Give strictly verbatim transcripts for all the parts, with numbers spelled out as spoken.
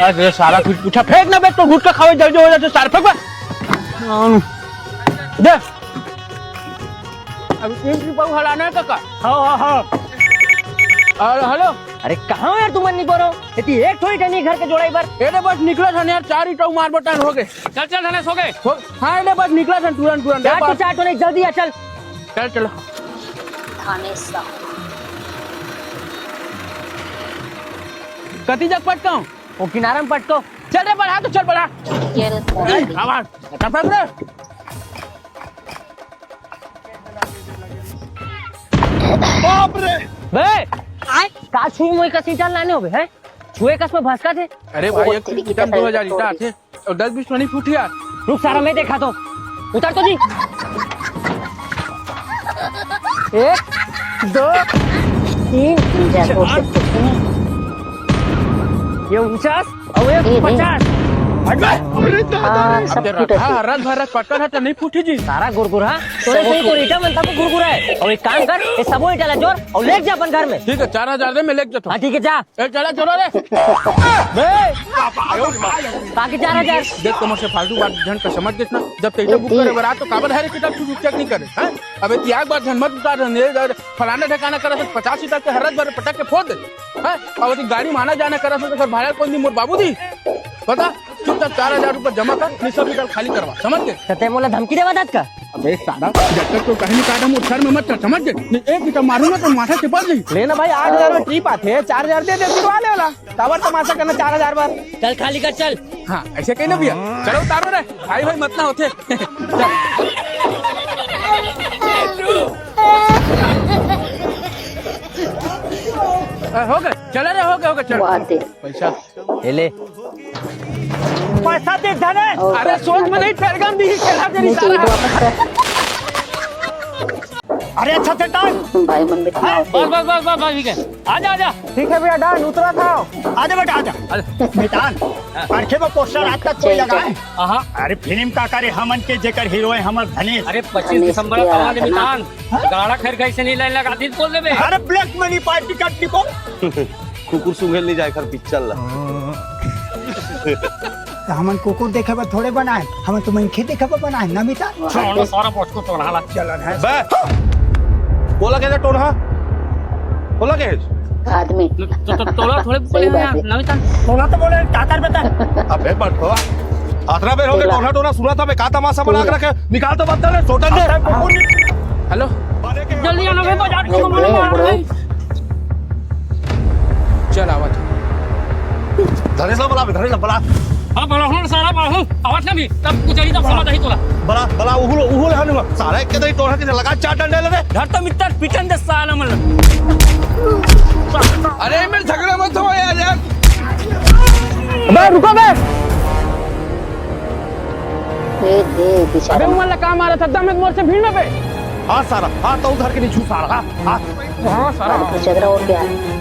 अरे सारा कुछ पूछा, फेंक ना बे, तो गुटखा खावे जल्दी हो जाते सारा, फेंक बे। दे। अभी तीन रुपया हलाना है काका। हाँ, हाँ, हाँ। और हेलो। अरे कहाँ हो यार, तुमन निकलो। यदि एक ठो ईटा नहीं घर के जोड़ाई बर। ए रे बस निकला था यार, चार ईटा मार बटन हो गए। चल, चल धनेश, हो गए। हो, हाँ, ए रे बस निकला था तुरंत, तुरंत। चार ए तो बस। चार तो नहीं, जल्दी आ, चल। चल, चलो। थाने सा। कति जग पटकाऊं? वो किनारा में पटको। चल रे, बढ़ा तो, चल, बढ़ा। ये रे, आवाज, चल, पकड़ रे। बाप रे! बे, आय, का छुई मुई का सीटा लाने हो बे, हैं? छुए कस में भसका थे। अरे भाई, एक ईटा दो हजार ईटा आथे, और दस बीस तो नहीं फूट यार। रुक सारा, मैं देखा तो। उतर तो जी। एक, दो, तीन, चार। ये उनचास और ये पचास। हट बे। हाँ, अब सब तेरा फूट है। हाँ, रस भर रस पटकन है तो नहीं फूटी जी। सारा गुरगुरा, तोरे से ही तो ईटा बनता को गुरगुरा है। और एक काम कर, ये सबो ईटा ला जोर और लेके जा अपन घर में। ठीक है, चार हजार दे, मैं लेके जाता हूँ। हाँ, ठीक है, जा। ए, चला, चलो रे। बे, बाकी चार हजार। देख, तुमसे फालतू बात झन का समझ देस ना। जब तेईस बुक करे बरा तो काबर हरे किताब तू चेक नहीं करे, हैं? अबे त्याग बात झन मत उतार, ने फलाना ठिकाना करा तो पचास ही तक के हरत बार पटक के फोड़ दे, हैं? अब गाड़ी माना जाना करा तो भाड़ा कौन दी, मोर बाबू दी? बता, चुपचाप चार हजार रुपया जमा कर, नहीं सब निकाल खाली करवा, समझ गए? तो ते मोला धमकी देवा दात का? अबे साला, जब तक तो कहीं नहीं काटा, मोर सर में मत चढ़, समझ गए? नहीं, एक ईटा मारूंगा तो माथा चिपक जाई। ले ना भाई, आठ हजार में ट्रिप आथे, चार हजार दे दे, दिलवा ले वाला। काबर तमाशा करना चार हजार बार? चल खाली कर, चल। हाँ, ऐसे कहीं ना भैया। चलो उतारो रे, भाई भाई मत ना होते। चल। अ, हो गए, चला रे, हो गए, हो गए, चल। वो आते। पैसा। ये ले। पैसा दे धने। अरे सोच में नहीं, फेर गन दी, खेला तेरी नहीं चाहिए सारा। वापस कर। अरे अच्छा से डाल। भाई मन में हाँ, बस, बस, बस, बस, बस, ठीक है। आजा, आजा। ठीक है भैया, डाल, उतरा था। आजा बेटा, आजा। अरे। मितान, हाँ। अरखे में पोस्टर आज तक कोई लगा है? हाँ। अरे फिल्म का करे हमन के, जेकर हीरो है हमर धनेश। अरे पच्चीस धनेश दिसंबर का वाले मितान। हाँ? गाड़ा खैर कहीं से नहीं लाइन लगा दी, बोल दे बे। अरे ब्लैक मनी पार्टी का टिकट। कुकुर सूंघे ल नहीं जाए कर पिक्चर ला। तो हमन कुकुर देखे बर थोड़े बनाए, हमन तो मनखे देखे बर बनाए ना मितान। छोड़ सारा बचको तो रहा। चलन है। बे, कोला के टोनहा? कोला के? आदमी। तो, तो, तो, टोला थोड़े बोले हैं यार, नमिता। टोला तो बोले, का कर बेटा? अबे बटवा, अतरा बेर हो गए, टोला। टोला, टोला सुना था बे, का तमाशा बना के रखे? निकाल तो बता ले, सोटन दे। हेलो। जल्दी आना बे, बाजार को ए, मार ए, मार ए। चल, आवत। धनेश ला बुला बे, धनेश ला बुला। हाँ, बुला हूँ, सारा बुला हूँ। आवत ना भी, तब कुछ ही तब समझ आई तोला। बुला, बुला, उहुल, उहुल, हनुमा। सारा एक के दही टोला के लगा चार डंडे ले रे। धर तो मित्र, पिटन दे साला मन। अरे, मेरे झगड़ा मत हो यार, यार। अबे, रुको बे। ए, दे, बेचारा। अबे, उमर ला का मारा था, दम है मोर से भीड़ में बे। हाँ, सारा, हाँ, तो उधर के नहीं छू, सारा, हाँ। हाँ, सारा। हाँ, चदरा और क्या है?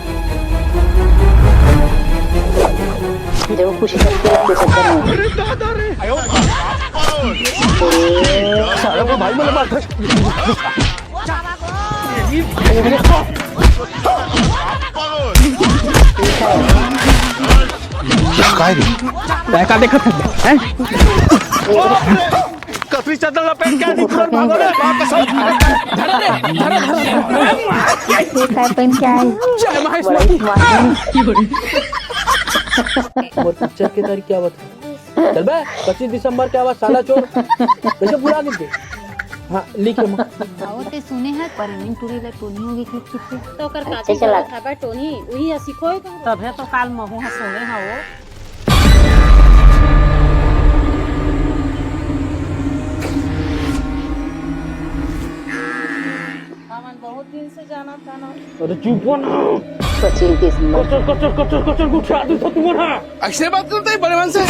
देखो, कुछ करके रख दे सकते हैं। अरे दादा रे। साला को भाई बोले मार। क्या काय रे? काय का देखत है? हैं? कतरी चादर लपेट के आनी, तुरंत भागो रे, बाप कसम। धरा रे, धरा, धरा, धरा। ये काय पहन के आए? जय महेश बड़ी मती। माँ। मोर पिक्चर के तारीख क्या बता? चल बे, पच्चीस दिसंबर के आवा साला चोर। कैसे भुला गए? हाँ, लिख ले माँ। आओ ते सुने है, पर एमिन टूरी ले टोनी होगी कि किथे। तो ओकर अच्छा, काकी चला। बोलत हवय टोनी, उही ह सिखोय तो। तभे तो काल महू ह सुने हव। हमन बहुत दिन से जानत हन। अरे चुप हो ना। पच्चीस दिसंबर। कचर, कचर, कचर, कचर गुठिया दू तो तुमन हा। ऐसे बात करते हैं बड़े मन से।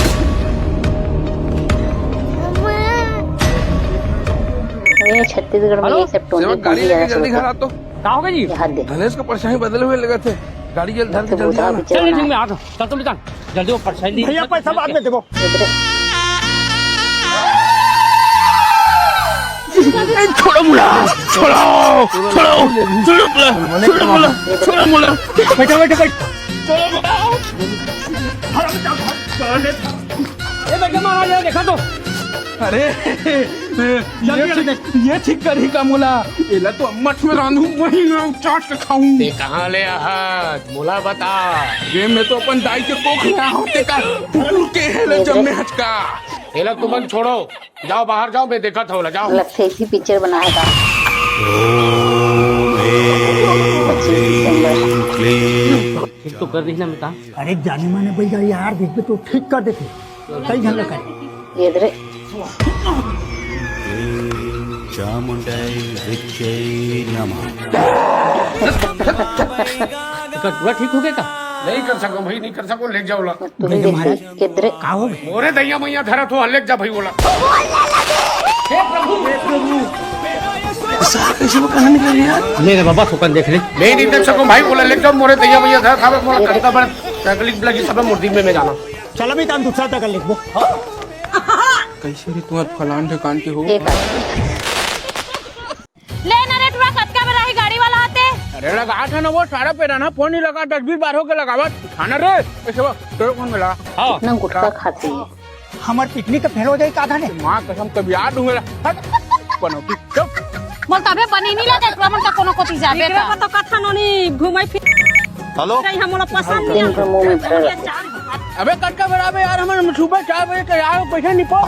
ए, छत्तीसगढ़ में हेलो? ये सब टोनी सेवक, गाड़ी टोनी लेके ज्यादा जल्दी घर आ तो। का हो गया जी? ये हद है। धनेश को परछाई बदले हुए लगे थे। गाड़ी जल्द धर के तो जल्दी बूढ़ा आना। भी चल, चल, चल, मैं आता हूँ। चल, तुम निकाल। जल्दी वो परछाई ली। भैया, पैसा बाद में देबो। छोड़ो मुला, छोड़ो, छोड़ो, छोड़ो मुला, छोड़ो मुला, छोड़ो मुला। बैठो, बैठो, बैठो। छोड़ो मुला। ए बेटा, मारा ये देखा तो। अरे, ये ठीक, ये ठीक करी का मोला? एला तो अम्मट में रांधू, वही में चाट के खाऊं। ते कहाँ ले आहत? मोला बता। ये मैं तो अपन दाई के कोख में आहूं, ते का फूल के हेले जम्मे हचका। एला तुमन छोड़ो, जाओ बाहर जाओ, मैं देखत हूँ, जाओ। लगथे इसी पिक्चर बनाए का। पच्चीस दिसंबर। ठीक तो कर दी ना मितान। अरे जाने माने भैया यार, देख बे तो ठीक कर देथे। कई झन लगा। ये दे रे। चामुंडाई विद्यै नमः। कटुआ ठीक हो गया का? नहीं कर सको भाई, नहीं कर सको, ले जाओ ला। तू ही देख, महाराज। किधरे? का हो गए? मोरे दैया मैया धरत हो, ले जा भाई बोला। साला कैसे वो कहाँ निकल गया यार? ले रे बाबा, थोकन देख ले। मैं नहीं देख सकूं भाई, बोला ले जाओ, मोरे दैया मैया धरत हवे, मोला कंधा पर तकलीफ लगी, सब मूर्ति में मैं जाना। चल अभी तान दूसरा तक लिखबो। कैसे रे तुम्हार फलान ठिकान के हो? एक ले ना रे टुरा, कतका बेर आही गाड़ी वाला आते? अरे लगात हे ना वो, सारा पेरा ना फोन नहीं लगा, दस बीस बार हो के लगावत। उठा ना रे, ऐसे वो, तेरे फोन में लगा। हाँ। इतना गुटखा खाती है। हमर पिकनिक फेल हो जाई का धाने? माँ कसम, कभी याद हूँ मेरा। हट, पनौती, चुप। मोल तबे बनी नहीं लगे, टुरा मन का कोनो कोती जाबे का। तो कथा नोनी घूमे फिर। हेलो। नहीं, हम लोग पसंद नहीं। इनका मुंह में भरा रहता है। अबे कतका बेर आबे यार, हमन सुबह चार बजे के यार पैसा नहीं पो।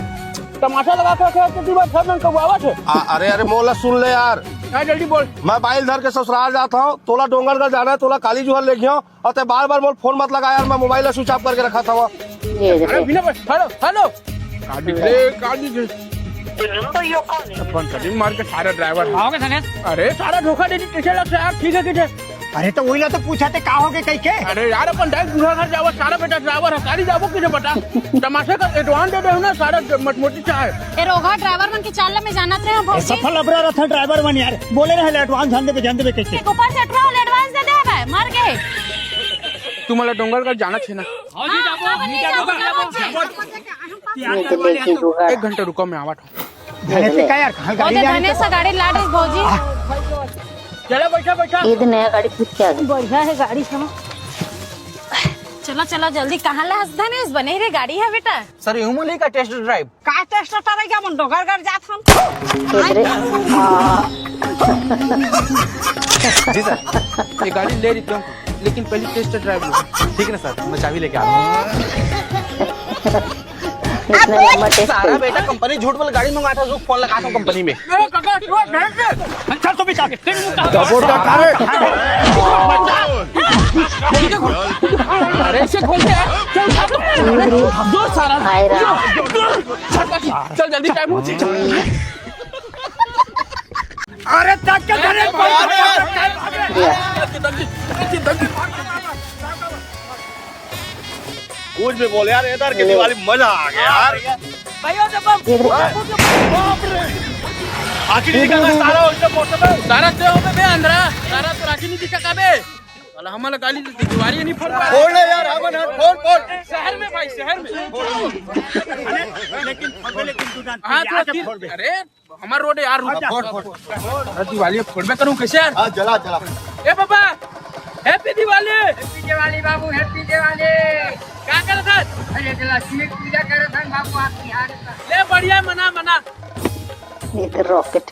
तमाशा लगा के रखे हो, कितनी बार सब जन कबुआवत है। आ, अरे, अरे, मोला सुन ले यार। हाँ, जल्दी बोल। मैं बाइल धर के ससुराल जात हूँ, तोला डोंगरगढ़ जाना है, तोला काली जुहर ले गयो, और ते बार बार मोल फोन मत लगा यार, मैं मोबाइल ला स्विच ऑफ करके रखा था। ये अरे, देखो। बिना बस, हेलो, हेलो। काट दे, काट दे। The number you're calling अपन कटिंग मार के सारा ड्राइवर। आओगे धनेश? अरे, सारा धोखा दे दी, कैसे लग यार, ठीक है, कैसे? अरे तो वही ला तो पूछा थे का हो गए कह के। अरे यार, अपन डायरेक्ट बूढ़ा घर जावा, सारा बेटा ड्राइवर है, गाड़ी जाबो किने बता। तमाशा का एडवांस दे दे ना, सारा मटमोटी चाहे। ए रोगा ड्राइवर मन के चाल में जानत रहे हो ए, भौजी। सफल अबरा रथ ड्राइवर मन यार, बोले रहे एडवांस जान देबे, जान देबे कह के। एक ऊपर से अठारह एडवांस दे दे भाई, मर गए। तू मोला डोंगरगढ़ जाना छे ना? हाँ, हाँ, जाबो, जाबो, जाबो, जाबो। ये तो देखी जुगाड़। एक घंटा रुको, मैं आवा। धनेश से का यार, कहाँ वो गाड़ी तो ले आने धनेश का? से गाड़ी लाड रही भौजी। चलो बैठा, बैठा। ये तो नया गाड़ी पूछ के आ गई। बढ़िया है गाड़ी, चलो। चलो, चलो, जल्दी। कहाँ ला हस धनेश? बने रे गाड़ी है बेटा। सर, यूं ले का टेस्ट ड्राइव? का टेस्ट ड्राइव है क्या? मन डोंगरगढ़ जात हम। ये दे रे। हाँ। जी सर, ये गाड़ी ले रही हूँ, लेकिन पहली टेस्ट ड्राइव लो। ठीक है ना सर, मैं चाबी लेके आ रहा हूँ। इतना लंबा टेस्ट सारा करी। बेटा कंपनी झूठ बोल, गाड़ी मंगवाता हूँ, फोन लगाता हूँ कंपनी में। मेरा काका, तू है घर पे? चल तू भी चल। तेरे मुंह का दबोटा खा रे। अरे इसे खोल दे यार। चल उठा तो। दो सारा। हाय राम। चल जल्दी टाइम हो। अरे तक के धरे। कुछ भी बोल यार, इधर के दिवाली मजा आ गया यार। भाइयों से बम। ये देखो। बाप रे। आखिर ये निकल देखो। सारा उससे मोटर में। सारा से हो बे अंदरा, सारा तो राखी नहीं दिखा का बे। साला हमारा गाली दे, दीवारी नहीं फोड़ पाया। फोड़ ले यार, हम ना फोड़, फोड़। शहर में भाई, शहर में। लेकिन, लेकिन, लेकिन तू जान, हाँ, यहाँ तो से फिर, फोड़ दे। अरे, हमार रोड है यार, रुक। अच्छा, फोड़, फोड़। अरे दिवाली अब फोड़बे करूँ कैसे यार? हाँ, जला, जला। ए बाबा, हैप्पी दिवाली। हैप्पी दिवाली बाबू, हैप्पी दिवाली। का करत हस? अरे लक्ष्मी पूजा करत हन बाबू, आप बिहार का। ले बढ़िया, मना, मना। ये तो रॉकेट।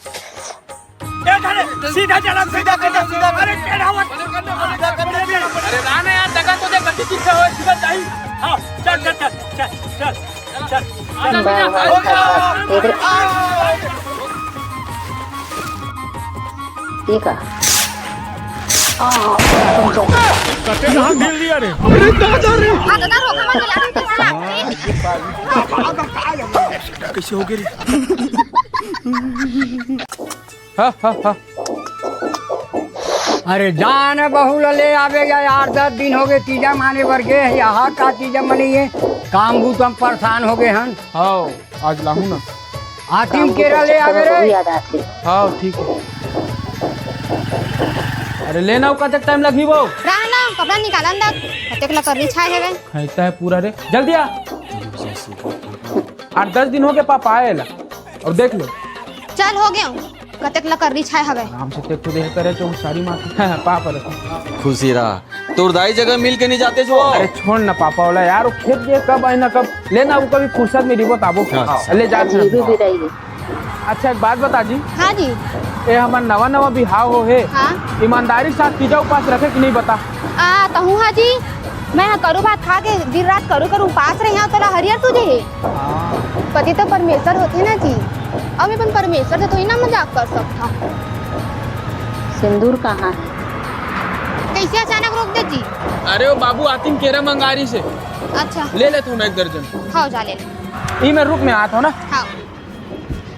ए, अरे, सीधा चला, सीधा, सीधा, सीधा। अरे, टेढ़ा मत। अरे, राना यार, जगह तो दे, गड्डी पीछे हो, सीधा जाही। हाँ, चल, चल, चल, चल, चल। चल। वाह, वाह, वाह, वाह। ये देख। ये का? हाँ, तुम तो। कते कहाँ ढील दिया रे? अरे, कहाँ जा रहे हो? हाँ, दादा, रोका मत, चला रहे थे, चला। कैसे हो गए रे? हा, हा, हा। अरे जान बहू ल ले आबे या, आठ दस दिन हो गए, तीजा माने बर गे हे, यहाँ का तीजा मने ये काम बूता म परेशान हो गए हन। हाँ, आज लाहू ना। आती हूँ केरा ले आबे रे। याद आती। हाँ, ठीक है। अरे लेना, कतक टाइम लगही वो? रहा ना, कपड़ा निकालन दा, कतेक लकड़ी छाए हेवे। है, इतना है पूरा रे, जल्दी आ। आठ दस दिन हो गए पापा आए ला, और देख लो। चल हो गया हूँ। कतेक लकड़ी छाए हवे। आराम से तेरे को देख करे तो सारी मार। पाप रे। खुशी रहा, तोर दाई जगह मिल के नहीं जाते जो? अरे छोड़ ना पापा वाला यार, वो खेत गए कब आए ना कब, ले ना, वो कभी फुर्सत में रिबो ताबो। अच्छा। ले जा। अच्छा, एक बात बता जी। हाँ जी। ए, हमार नवा नवा बिहाव हो हे। हाँ। ईमानदारी के साथ तीजा उपास रखे कि नहीं बता? आ, तहूँ हाँ जी, मैं हाँ करू भात खा के दिन रात करू करू उपास रही हूँ, तोला हरियर सूझे हे। हाँ। पति तो परमेश्वर होथे ना जी, अब मैं अपन परमेश्वर से थोड़ी ना मजाक कर सकता हूँ। सिंदूर कहाँ है? कैसे अचानक रोक दे जी? अरे वो बाबू आतिन केरा मंगारी से। अच्छा। ले ले तू ना एक दर्जन। हाँ, जा ले ले। ई मैं रुक में आत हूँ ना। हाँ।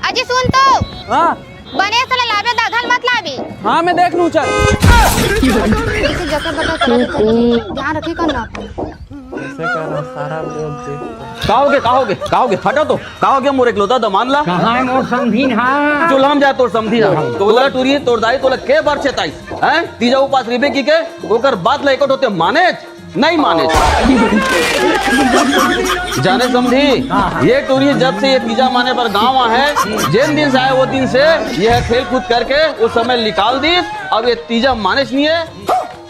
अजी सुन तो। हाँ। बने से लाबे, दाधल मत लाबे। हाँ, मैं देख लूँ, चल। इसे जगह बता कर ध्यान रखे करना अपन। ऐसे कर रहा, सारा लोग देखता। का होगे, का होगे, का होगे? हटो तो, का होगे मोर एकलौता दमांद ला? कहाँ है मोर समधी हा? चूल्हा में जा तोर समधी हा। तोला टूरी, तोर दाई तोला के बार चेताई, हैं? तीजा उपास रिबे की के, ओकर बाद ला एको ठो ते मानेच? नहीं माने। जाने समधी, ये टूरी जब से ये तीजा माने बर गांव आ है, जेन दिन से आए वो दिन से ये खेल कूद करके वो समय निकाल दीस। अब ये तीजा मानेच नहीं है।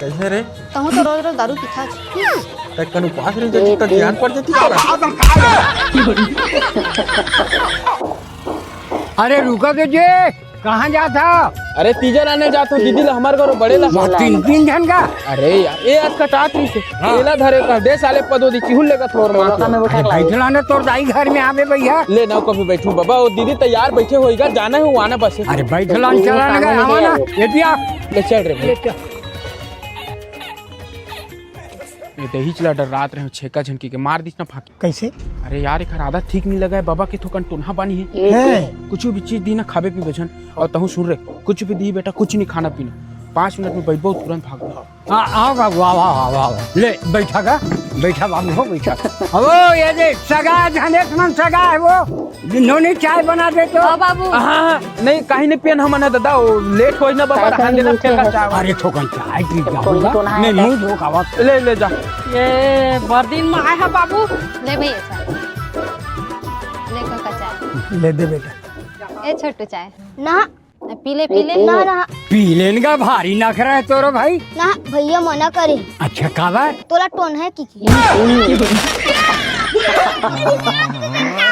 कैसे रे? तहूँ तो रोज रोज दारू पीथा। तक कनु पास नहीं जाती, तक ध्यान पड़ जाती तोरा। अरे रुको तो जी, कहाँ जात हव? अरे तीजा लाने जात हूँ दीदी ला, हमार घरो बड़े ला। तीजा लाने। तीन तीन झन का? अरे यार, ए आज कटात रही से। हाँ। एला धरे कर दे साले पदो दी चिहुल लेगा थोर मार। अरे बैठ लाने तोर दाई घर में आवे भैया। ले ना कभी बैठू बाबा, वो दीदी तैयार बैठे होइगा, जाना है वो आना बस। अरे बैठ लाने चला ना, आवा ना। ये दिया। ले चल रे भाई। ले चल। ये दहीच ला डर्रात रहे हो, छेका झनकी के मार दिस ना फाकी। कैसे? अरे यार, एक आदत ठीक नहीं लगा है, बाबा के थोकन टोनहा बानी है। हैं? कुछ भी चीज दी ना खाबे पीबे झन, और तहूँ सुन रे, कुछ भी दी बेटा, कुछ नहीं खाना पीना, पाँच मिनट में बैठबो तुरंत भागबो। हाँ, आओ बाबू, आओ, आओ, आओ, आओ। ले, बैठा गा, बैठा बाबू, हो बैठा। अब वो ये देख, सगा, झनेक मन सगा है वो। नोनी चाय बना दे तो। हाँ, बाबू। हाँ, हाँ, नहीं, कहीं नहीं पियन हमन ह दादा, वो लेट होई ना बाबा, रहन देना, फेर का चाय। अरे, थोकन चाय पी जाऊंगा। मैं मुंह धो के आवत। ले, ले जा। ये बरदिन में आए है बाबू। ले भैया, चाय। ले काका चाय। ले दे बेटा। ए छोटू चाय। ना। पी ले, पी ले। ना, ना। पी लेन का भारी नखरा है तोरो भाई। ना, भैया मना करे। अच्छा, काबर? तोला टोनहा है की।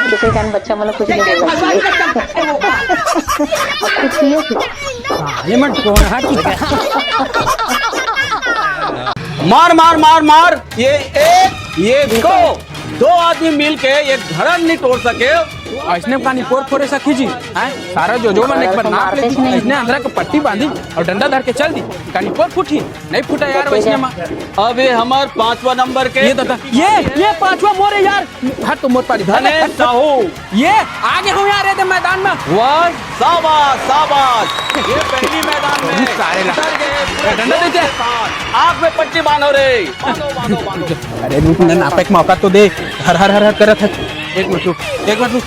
किसी का बच्चा मतलब कुछ नहीं बोल सकती। कुछ ये हाँ, ये मत टोनहा की। मार, मार, मार, मार। ये एक, ये दो, दो आदमी मिलके एक घरन नहीं तोड़ सके। ऐसने कानी पोर फोरे सखी जी, हैं? सारा जो जो मन एक बार नाप लेती, ऐसने अंदरा के पट्टी बांधी और डंडा धर के चल दी। कानी पोर फूटी, नहीं फूटा यार वैसने मा। अब ये हमार पांचवा नंबर के। ये दादा, ये, ये पांचवा मोरे यार। हट तो मोर पारी। धने साहू। ये, आगे हूँ यार, ये दे मैदान में। वाह, शाबाश, शाबाश। ये पहली मैदान में बहुत सारे ला-, उतर गए पूरे डंडा जोश देते। के साथ। आंख में पट्टी बांधो रे। बांधो, बांधो, बांधो। अरे रुक ना, नापे के मौका तो दे। हर हर हर हर करत है। एक मिनट रुक, एक मिनट रुक।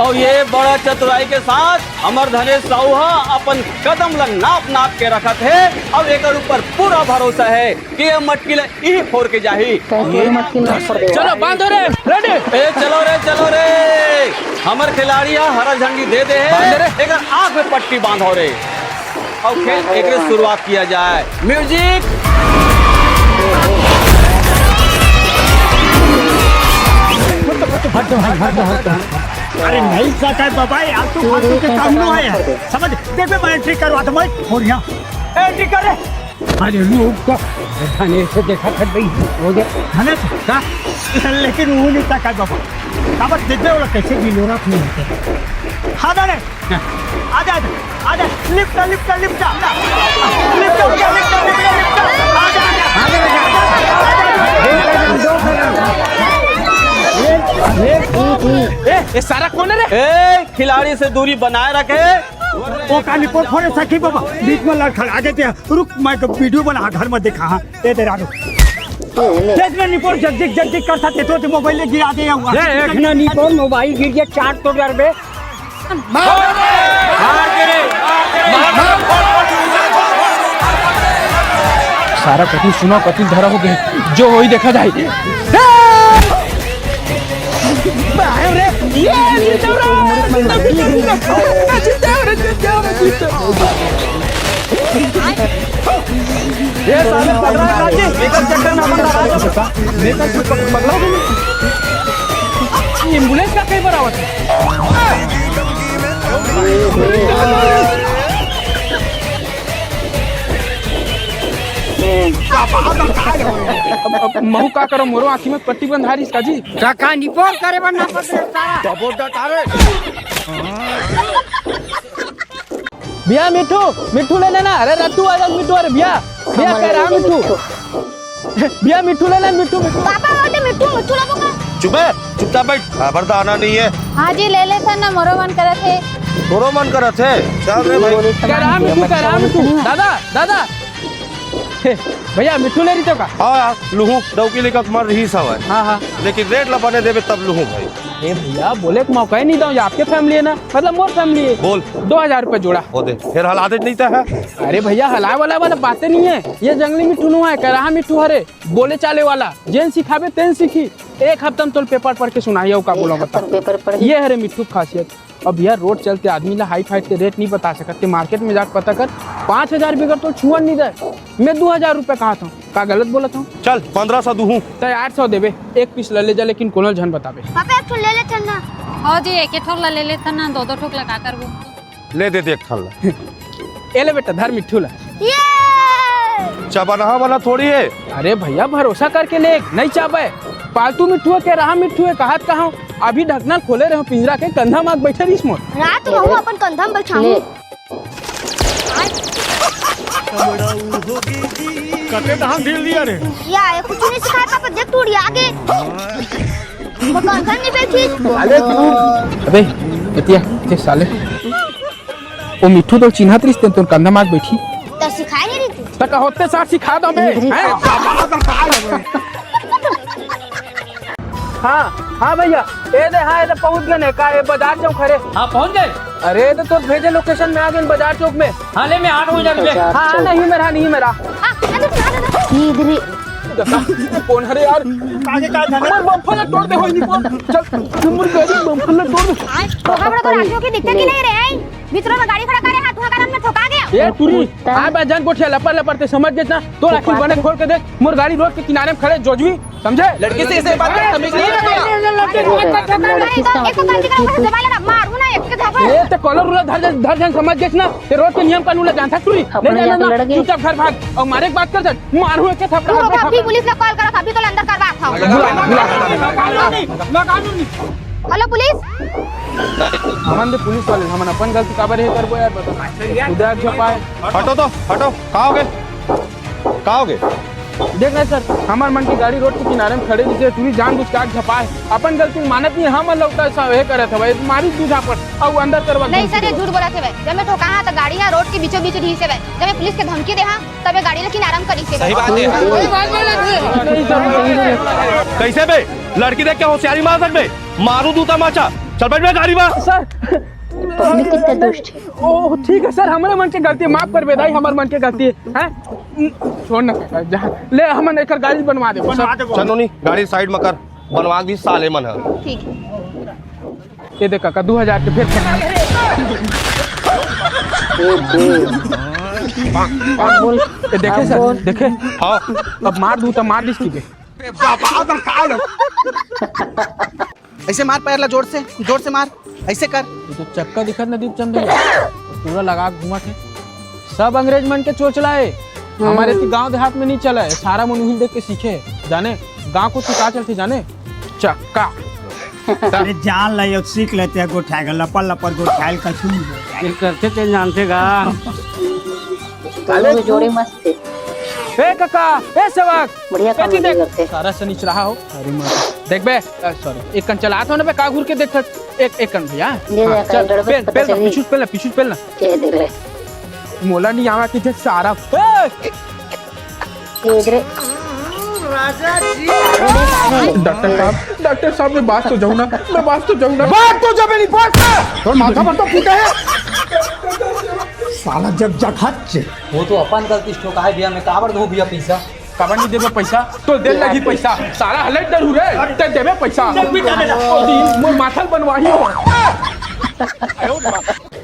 और ये बड़ा चतुराई के साथ हमर धनेश साहू ह अपन कदम ल नाप नाप के रखत हे। अब एकर ऊपर पूरा भरोसा है कि ये मटकी ल इही फोर के जाही। कैसे मटकी ल फोर दे? चलो बांधो रे, रेडी। ए चलो रे, चलो रे। हमर खिलाड़ी ह हरा झंडी दे दे हे। बांध रे। एकर आंख में पट्टी बांधो रे। और खेल एकरे शुरुआत किया जाए। म्यूजिक। हट, हट, हट, हट, हट। अरे नहीं सका है बाबा, ये आलतू फालतू के काम नो है। समझ, देख मैं एंट्री करवा दूं मैं। और यहाँ एंट्री कर रे। अरे लोग तो धनेश से देखा था भाई, हो गया। धनेश का? लेकिन वो नहीं सका है बाबा। काबर देख दे, वो कैसे बिलोरा नहीं होते। हाँ, धनेश। आजा, आजा, आजा, lift, lift, lift, lift, lift, lift, lift, आजा, आजा, आजा, आजा, आजा, आजा। ए, ये सारा कौन है रे? ए, खिलाड़ी से दूरी बनाए रखे। वो कानी को फोड़े सखी बाबा, बीच में लड़खड़ा के ते, रुक, मैं तो वीडियो बना घर में दिखा, हाँ, ये दे रहा। देख ना निपोर जगजिग जगजिग करता ते तो मोबाइल गिरा दे हुआ। ए, देख ना निपोर मोबाइल गिर गया, चार तो डर बे। मार के रे, मार के रे। सारा कति सुना, कति धरा हो गए, जो होई देखा जाए। ये साले पकड़ा है काकी, एकर चक्कर में अपन लगा दो। एकर तू पक-, पकड़ा हो गया? एम्बुलेंस का कई बार आवत है? अब, अब महू का करो, मोरो आँखी में पट्टी बंधा रही इसका जी। काका निपोर करे बर ना पकड़े सारा। भैया मिट्ठू, मिट्ठू ले लेना। अरे रत्तू आ जा मिट्ठू, अरे भैया, भैया कह रहा मिट्ठू। भैया मिट्ठू ले लेना, मिट्ठू, मिट्ठू। पापा बोलते मिट्ठू, मिट्ठू लेबो का? चुप है, चुपचाप बैठ। खबर तो आना नहीं है। हाँ जी, ले लेथन ना, मोरो मन करत हे। तोरो मन करत हे? चल रे भाई। कह रहा मिट्ठू, कह रहा मिट्ठू। दादा, दादा। हे, भैया मिट्ठू ले रही तो का? हाँ यार, लूहूँ, डौकी लेकर मर रही सब है। हाँ, हाँ। लेकिन रेट ला बने देबे तब लूहूँ भाई। ए भैया, बोले के मौका ही नहीं दो, ये आपके फैमिली है ना, मतलब मोर फैमिली है। बोल। दो हजार रुपये जोड़ा। वो दे, फिर हला दे नहीं तो है। अरे भैया, हलाए वाला वाला बातें नहीं है, ये जंगली मिट्ठू नुआ है, करहा मिट्ठू हरे, बोले चाले वाला, जेन सिखाबे तेन सीखी। एक हफ्ता में तोल पेपर पढ़ के सुनाई, का बोला बता। पेपर पढ़। ये हरे मिट्ठू खासियत। अब यार रोड चलते आदमी ला हाई फाइट के रेट नहीं बता सकत, ते मार्केट में जाके पता कर, पाँच हजार बिगर तो छुअन नहीं दे। मैं दो हजार रुपये कहा था, का गलत बोला था? चल, पन्द्रह सौ दूहूँ। तय आठ सौ देबे, एक पीस ले ले जा, लेकिन कोनो झन बताबे। पापा, एक ठो ले लेथन ना। हाँ जी, एक एक ठोक ला ले लेथन ना, दो दो ठोक ला का करबो? ले दे दे एक ठन ला। ए ले बेटा, धर मिट्ठू ला। ये! चबनहा वाला थोड़ी है। अरे भैया, भरोसा करके ले, नहीं चाबे। पालतू मिट्ठू है, करहा मिट्ठू है, कहात कहाँ? अभी ढकना खोले रहे पिंजरा के, कंधा माग बैठे रहीस मोर। रात में वो अपन कंधा में बैठाऊं। ले। कते तहां ढील दिया रे। या, ये कुछ नहीं सिखाया पापा, देख टूट गया आगे। वो कंधा नहीं बैठी। अबे, एतिया, के साले। ओ मिट्ठू तो चिन्हत रहिस तेन तोर कंधा माग बैठी। त सिखाए नहीं रही तू। त का होते साथ सिखा दो बे, हैं? हाँ, हाँ भैया, ए दे, हाँ, ए दे पहुँच गए ने, का ए बाजार चौक हरे? हाँ, पहुँच गए। अरे, ए दे तोर भेजे लोकेशन में आ गए बाजार चौक में। हाँ, ले, मैं आ रहा हूँ इधर, ले। हाँ, हाँ, नहीं मेरा, नहीं मेरा। हाँ, अरे, अरे, अरे। ये इधर ही। कौन हरे यार? आगे का था? मोर बम्फर ला तोड़ दे होई नहीं कौन। चल, मोर गाड़ी बम्फर ला तोड़ दे। तो हमरा तो राजू की दिखते कि नहीं रे? भीतरों में गाड़ी खड़ा करे, हाथ वहाँ कारण में ठोका गया। ए टूरी, आ बा जान गोठिया लपर लपर ते समझ गेस ना। तोर आँखी बने खोल के देख, मोर गाड़ी रोड के किनारे में खड़े जोजवी, समझे? लड़की से ऐसे बात करना तमीज नहीं है। एक तो गलती का वजह से दबा लेना, मारू ना एक के थप्पड़। ए ते कॉलर उलर धर जान, धर जान समझ गेस ना। ते रोड के नियम कानून ला जानता टूरी। नहीं जाना ना, चुपचाप घर भाग। और मारे के बात कर सर, मारू एक के थप्पड़। तू रुको, अभी पुलिस ला कॉल करो, अभी तो अंदर करवा था। बुला, बुला। Hello police. हमन दे पुलिस वाले, हमन अपन गलती काबर हे करबो यार, बता। खुदा अच्छा पाए। हटो तो, हटो, का होगे? का होगे? देख ना सर, हमर मन के गाड़ी रोड के किनारे में खड़े रहिसे, टूरी जानबूझ के आग झपाए, अपन गलती मानत नहीं, हमन लौटा सा हे करत हवे, मारी दू झापट, अउ अंदर करवा नहीं सर, ये झूठ बोलत हवे, जब मैं ठोका हाँ तो गाड़ी यहाँ रोड के बीचों बीच रहिसे, जब मैं पुलिस के धमकी दे हाँ, तब ये गाड़ी लेकिन आराम करी से। सही बात है। कैसे बे? लड़की देख के होशियारी मार सकबे? मारू दू तमाचा। चल बैठ बे गाड़ी में। सर, पब्लिक कितना दुष्ट है। ओ, ठीक है सर, हमरे मन के गलती, माफ कर बे दाई, हमर मन के गलती है। छोड़ ना, जा, ले हमन एकर गाड़ी बनवा दे। चल नोनी, गाड़ी साइड में कर, बनवा दी साले मन ह। ठीक है। ये देख काका, दू हजार के फेर। ये देखे सर, देखे? हाँ। अब मार दू तो मार दिस की बे। ऐसे मार पैर ला जोर से, जोर से मार, ऐसे कर। ये तो चक्का दिखत ना दीपचंद भैया, पूरा लगा के घूमत है। सब अंग्रेज मन के चोचला है। हमारे तो गांव देहात में नहीं चला है, सारा मन उहिल देख के सीखे है। जाने गांव को तू का चलते जाने? चक्का। अरे जान ले, सीख लेते हैं गोठाएगा, लपर लपर गोठाएल कछु नहीं बोलता। ये करते ते जानते गा। दोनों के जोड़े मस्त थे। ए काका, ए सेवक, बढ़िया ए काम देख। करते। सारा सनीच रहा हो। अरे माँ, देख बे, अ, सॉरी, एक कन चलात हो ना बे, का घूर के देख, एक, एक कन भैया। ये हाँ, देखा, चल, गड़बड़ पेल, पता पेल ना, चली। पीछू पेल ना, पीछू पेल ना। ये देख ले। मोला नहीं आवा कि देख सारा। ए! ये देख रे। डॉक्टर साहब, डॉक्टर साहब, मैं बाँच तो जाऊँ ना, मैं बाँच तो जाऊँ ना। बाँच तो जाबे नहीं, बाँच ना। तोर माथा पर तो फूटा है। साला जब जखच। वो तो अपन गलती से ठोका है भैया, मैं काबर दूँ भैया पैसा? काबर नहीं देबे पैसा? तो दे लगी पैसा। साला हलत डरू रे, ते देबे पैसा। मोर माथा ल बनवाही हो।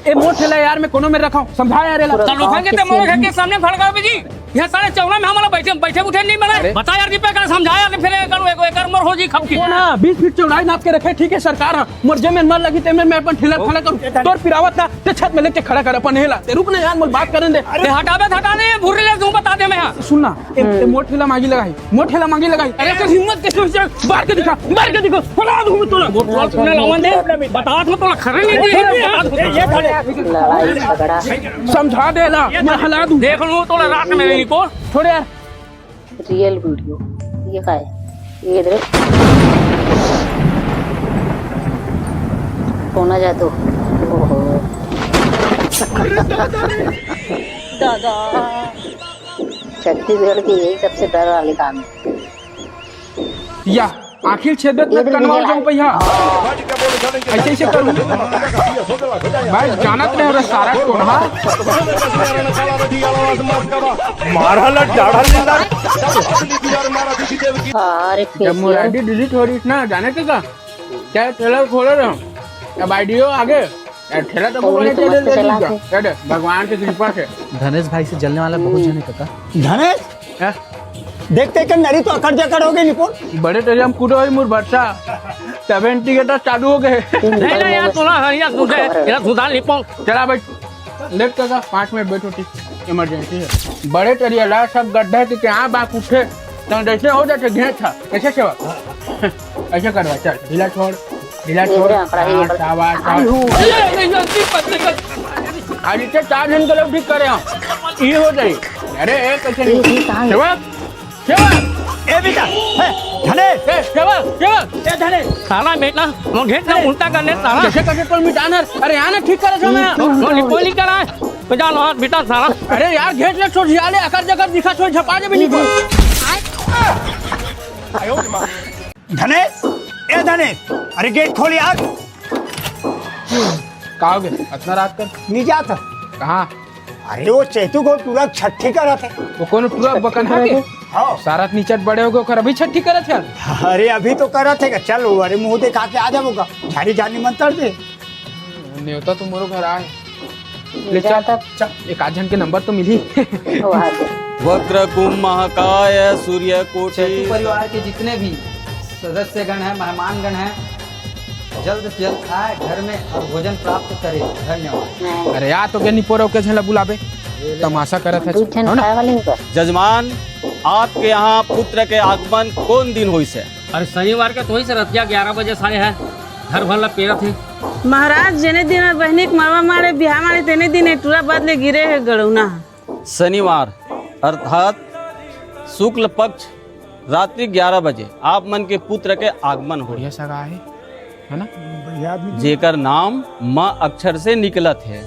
ए मोर ठेला यार, मैं कोनो में रखा हूँ, समझा यार एला। तो लोगन के ते मोर घर के सामने खड़ा कर जी। ये सारे चौरा में हमारा बैठे, बैठे उठे नहीं बना। अरे। बता यार दीपक, समझा यार, फिर एकर, एकर, एकर मोर हो जी खपकी। कौन है? बीस फीट चौड़ाई नाप के रखे, ठीक है सरकार, हाँ। मोर जमीन मर लगी, ते में मैं अपन ठेला खड़ा करूँ। तोर पिरावत ना, ते छत में लेके खड़ा कर अपन हेला। ते रुक ना यार, मोर बात करन दे। अरे हटावे, हटा दे, भूरे ले दूँ, बता दे मैं, हाँ। सुन ना, ए, ए, मोर ठेला मांगी लगाई, मोर ठेला मांगी लगाई। अरे, तो हिम्मत कैसे होई? बार के दिखा, बार के दिखा। फला दूँ मैं तोला। मोर ठेला सुनने लावन दे, बता तो तोला खरे नहीं दी। लड़ाई झगड़ा। समझा दे ला, मैं हला दूँ। देख लूँ तोला रात में नहीं को। छोड़ यार। Real video. ये का है? ये देख। सोना जादू। ओहो। दादा। छत्तीसगढ़ के यही सबसे डर वाले काम है। या आखिर छेद ये तक तो कनवा रियल जाऊं है। पहिया। ऐसे, ऐसे करूं। भाई जानत रहे रे सारा टोनहा। मारा ला डाढ़ा ले ला। अरे जब मोर फेसियल। आईडी डिलीट हो रही ना, जाने के का? क्या ठेला खोले रहे? अब आईडियो आगे। ए, ठेला तो वो कोई नहीं तो चले मस्त ले चला दूंगा। के। ए, दे, भगवान की कृपा से। धनेश भाई से जलने वाला बहुत हम्म। जने काका। धनेश? हैं? देखते के नरी तो अकड़ जकड़ हो गई निपुण। बड़े तेरे हम कूदो ही मुर भरसा। सेवेंटी के तो चालू हो गए। नहीं, नहीं, यार, तोला हरिया सुधा, यार, सुधा निपुण। चला भाई, लेट कर जा, पाँच मिनट बैठो, ठीक, इमरजेंसी है। बड़े तेरी अलावा सब गड्ढे के क्या बात उठे, तो जैसे हो जाते घेंच था, कैसे सेवा? ऐसे करवा, चल, ढीला छोड़, ढीला ये छोड़। रे, आंकड़ा ही हाँ, ऊपर। शाबाश, आई शाबाश। हूँ। ये, ये, ये, ये, ये, ये। आज इतने चार जन के लोग ठीक करे हो, ये हो जाए। अरे, ए, कैसे ये, ये कहाँ है? सेवा, सेवा। ए बेटा, ए, धनेश। ए, सेवा, सेवा। ए, धनेश। साला बेटा, वो घेंच ना उल्टा कर ले, साला। कैसे, कैसे तो मिटाना? अरे, यहाँ ना ठीक करे छो ना। तो, तो निपोली करा है। बेटा, लो, बेटा, साला। अरे यार, घेंच ले, छोड़, झिया ले, अकर जकर दिखा, छोड़, झपा दे भी नहीं। धनेश, ए धनेश, अरे गेट खोल यार। का हो गया? इतना रात कर? नहीं जाता। कहाँ? अरे वो चैतू को टूरा छठी करत है। वो कोनो टूरा बकन है के? हाँ। सारा नीचट बड़े हो गए, ओकर अभी छठी करत है? अरे अभी तो करत है, चल वो, अरे मुंह दिखा के आ जाओगा, झारी जानी मंतर दे। नेवता तो मोरो घर आए। ले जा चल, तब। चल, एक आध जन के नंबर तो मिली। वो आ गया। वक्रतुंड महाकाय सूर्य कोटि। चैतू परिवार के जितने भी सदस्यगण हैं, मेहमानगण हैं, जल्द से जल्द आए घर में और भोजन प्राप्त करें। धन्यवाद। अरे यार, तो क्या निपोरो के झन ला बुलाबे? तमाशा करत है, दू झन हो ना? खाए वाले ही बस। जजमान, आपके यहाँ पुत्र के आगमन कौन दिन होइस हे? अरे शनिवार के तो होइस हे रतिया ग्यारह बजे साढ़े है, घर भर ला पेरत हे। महाराज, जेने दिन मोर बहिनी के मरवा माड़े बिहाव माड़े, तेने दिन ए टूरा बद ले गिरे हे गड़ौना। शनिवार अर्थात शुक्ल पक्ष रात्रि ग्यारह बजे आप मन के पुत्र के आगमन होही। बढ़िया सगा हे, है ना? बढ़िया आदमी। जेकर नाम म अक्षर से निकलत हे,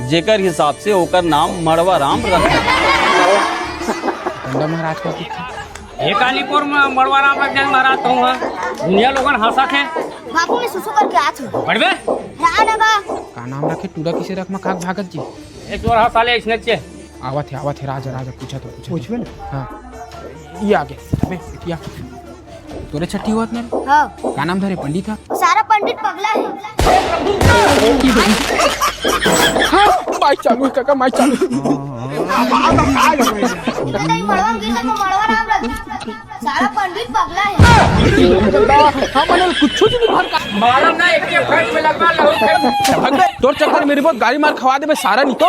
जेकर हिसाब से ओकर नाम मड़वा राम रखे। डंडा महाराज का दिखा। ये कालीपुर में मड़वा राम रख दे महाराज, तो वहाँ दुनिया लोगन हंसत हे। बापू, मैं सुसु करके आत हूँ। बढ़बे? राम लगा। का नाम रखे? टूरा किसे रख म खाक भागत जी? एक और हंसा ले इसने चे। आवत हे, आवत हे, राजा, राजा, पूछा तो, पूछा तो। पूछबे ना। हाँ। ये आ गया। अबे, या। तोरे छठी होत ना रे? हाँ। का नाम धरे? पंडित हा? सारा पंडित पगला हे। माइक चालू हे काका, माइक चालू। तो तई मड़वा गिर तो मड़वा राम रख। सारा पंडित पगला हे। हाँ, मने कुछ भी भर का। मारम ना, एक एक फट में लगवा लो। भाग बे, तोर चक्कर में बहुत गाड़ी मार खवा देबे सारा नहीं तो।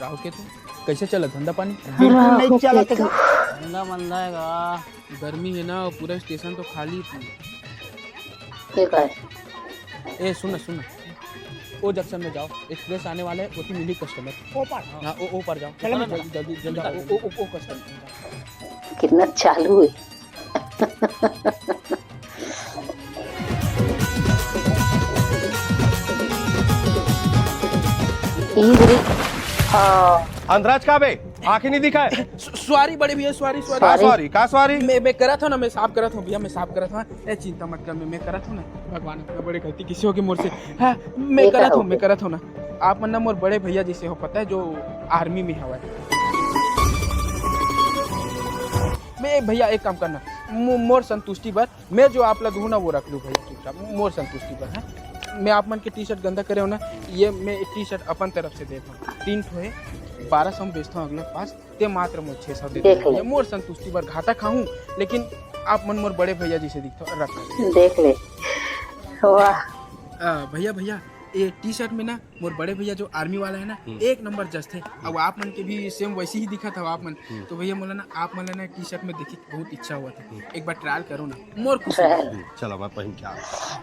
राहु केतु, कैसे चला धंधा पानी? बिल्कुल नहीं चला। धंधा मंदा हे गा। गर्मी हे ना, पूरा स्टेशन तो खाली हे। ये का हे? ए, सुन ना, सुन ना। ओ जंक्शन में जाओ, एक्सप्रेस आने वाला हे, ओती मिली कस्टमर। ओ पार? हाँ, ओ, ओ पार जाओ। चलो, मैं जल्दी, जल्दी, जल्दी, ओ, ओ, ओ, ओ कस्टमर। कितना चालू हे। ई रे, हाँ। अंधराज का बे? आँखी नहीं दिखा हे? स-, सॉरी बड़े भैया, सॉरी, सॉरी। का सॉरी? का सॉरी? मैं, मैं करत हूँ ना, मैं साफ करत हूँ भैया, मैं साफ करत हूँ। ए, चिंता मत कर, मैं, मैं करत हूँ ना। भगवान, इतना बड़े गलती किसे होगे मोर से? हाँ, मैं करत हूँ, मैं करत हूँ ना। आप मन ना मोर बड़े भैया जैसे हो, पता हे, जो आर्मी में हवय। मैं, भैया, एक काम करना, मो-, मोर संतुष्टि बर मैं जो आप ला दूँ ना, वो रख लूँ भैया, चुपचाप, मोर संतुष्टि बर, हाँ? मैं आप मन के टी शर्ट गंदा करे हो ना, ये मैं टी शर्ट अपन तरफ से देत हूँ, तीन ठो है, बारह सौ में बेचता हूँ अगले पास, ते मात्र मोर छः सौ दे देख देना। ले। ये मोर संतुष्टि बर घाटा खाहूँ, लेकिन आप मन मोर बड़े भैया जी से दिखता रख। देख ले। वाह। आ, भैया, भैया, ये टी शर्ट में ना मोर बड़े भैया जो आर्मी वाला है ना, हम्म। एक नंबर जचथे। हम्म। अब आप मन के भी सेम वैसे ही दिखत हव आप मन। हम्म। तो भैया, मोला ना आप मन ला ना टी शर्ट में देखी बहुत इच्छा हुआ था। हम्म। एक बार ट्रायल करो ना, मोर खुशी। हम्म, चलो, मैं पहन के आ रहा हूँ।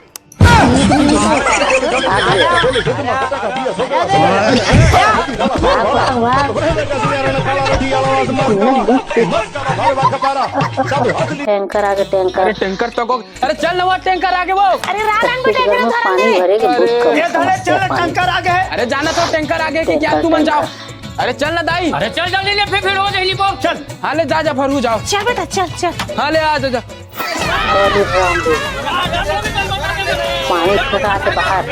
टैंकर आगे, टैंकर। अरे टैंकर तो को, अरे चल ना, वो टैंकर आगे वो। अरे रात रंग में टैंकर में पानी भरे के बहुत कम ये धरे समस्या चल, पानी। टैंकर आगे है। अरे जाना तो टैंकर आगे कि क्या, टैंकर, तुमन जाओ। टैंकर। अरे चल ना दाई। अरे चल जल्दी ले, फिर, फिर हो जाएगी वो। चल। हाँ ले जा, जा भरू जाओ। चल बेटा, चल, चल। हाँ ले आ जा, जा। अरे राम रे। पानी फेंका के बाहर।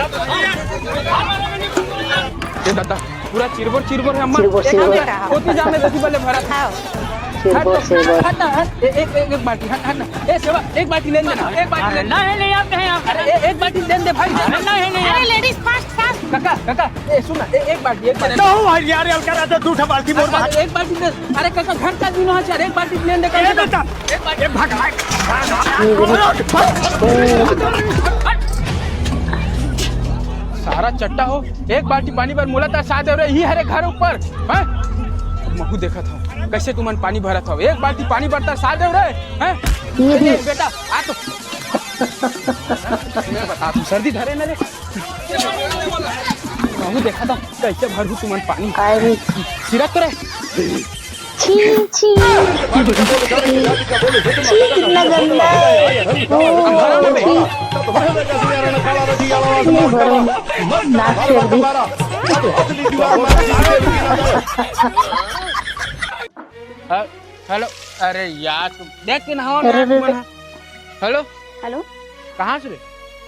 ये दादा, पूरा चिरबोर चिरबोर है अम्मा। चिरबोर एक चिरबोर। आदमी होती जाने देती बल्ले भरा। हाँ। चिरबोर हट, चिरबोर। हट, हट, हट। ए-, एक, एक, एक बाल्टी, हट, हट ना। ए सेवा, एक बाल्टी लेन देना, एक बाल्टी लेन। नहीं, नहीं, आप कहें आप। अरे ए-, एक बाल्टी लेन दे भाई। अरे नहीं, नहीं, अरे आप। Ladies fast, fast. काका, काका, ए सुन ना, ए-, एक बाल्टी, एक बाल्टी। तो भाई यार, हल्का रहता, दूसरा बाल्टी बोल। अरे एक बाल्टी दे। अरे काका, घर का दिन है यार, एक बाल्टी लेन दे, कम से कम। बेटा, एक बाल्टी। ये भगवान। सारा चट्टा हो, एक बाल्टी पानी बर मोला तरसा देव रे, ही हरे घर ऊपर, हैं? महू देखत हव, कैसे तुमन पानी भरत हव, एक बाल्टी पानी बर तरसा देव रे, हैं? ये भी। ए, बेटा, आ तो। मैं बता, तू सर्दी धरे न रे। महू देखत हव, कैसे भरहू तुमन पानी। काय रे? सिरक रे। छी, छी। छी, कितना गंदा है। ओ, छी। छी, भरो। नाक फेर दी। हे-, हेलो, अरे यार, तुम देख के नहाओ ना, अरे, अरे, तुमन अरे। हा। Hello, hello. कहाँ से रे?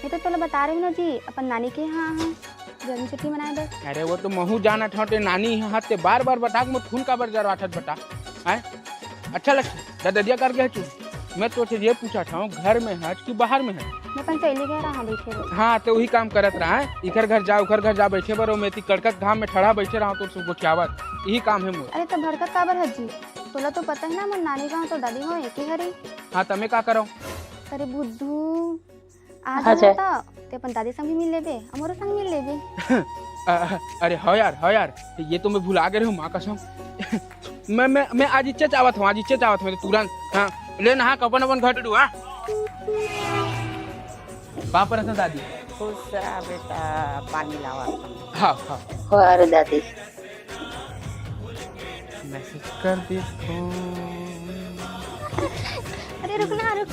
मैं तो तोला बता रही हूँ ना जी, अपन नानी के यहाँ, हाँ। गर्मी छुट्टी मनाए बर। अरे वो तो महू जानत हव, ते नानी ह, ते बार बार बता के मोर खून काबर जरवाथस बता, हैं? अच्छा लगथे, दददिया करके है तू। मैं तो ये पूछत हव, घर में हस कि बाहर में हस? मैं अपन सहेली घर रहा बैठे रहे। हाँ, तो वही काम करत रहा है, इखर घर जा, उखर घर जा, बैठे बर, मैं ती कड़कत घाम में ठड़ा बैठे रहा, तो गोठियावत, यही काम है मोर। अरे तो भड़कत काबर हस जी? तोला तो पता है ना, मोर नानी गाँव तो दादी गाँव एक ही हरे। हाँ, त मैं का करव? अरे बुद्धू, आ आ जाना जाए। त, ते अपन दादी संग भी मिल लेबे, हमरो संग मिल लेबे। अ-, अरे हव यार, हव यार, ये तो मैं भुला गे रहेंव, माँ कसम। मैं, मैं, मैं आज इच्चे चाहत हूँ, आज इच्चे चाहत हूँ, मैं तो तुरंत। हाँ, ले नहा के अपन, अपन घर डू, हाँ। पाँव परत हँव दादी। खुश रहा बेटा, पानी लावा। हाँ, हाँ। अरे दादी। मैसेज कर दे फोन। अरे रुक ना, रुक।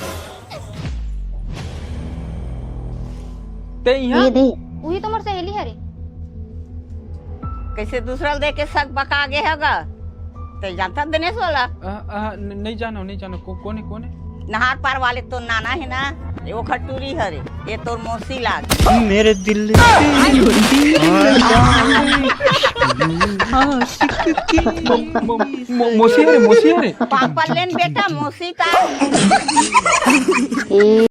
ते इहाँ? ये दे। उही तो मोर सहेली हरे। कैसे दूसरा ल देख के सक बका गे हे गा? ते जानता दिनेश वाला? अ, अ, न-, नहीं जानो, नहीं जानो। को-, कौन है, कौन है? नहार पार वाले तो नाना है ना, ये वो खटूरी हरे, ये तोर मौसी लाग। मेरे दिल की आशिक की। मो-, मो-, मो-, मौसी हरे, मौसी हरे। पापा लेन बेटा, मौसी ता।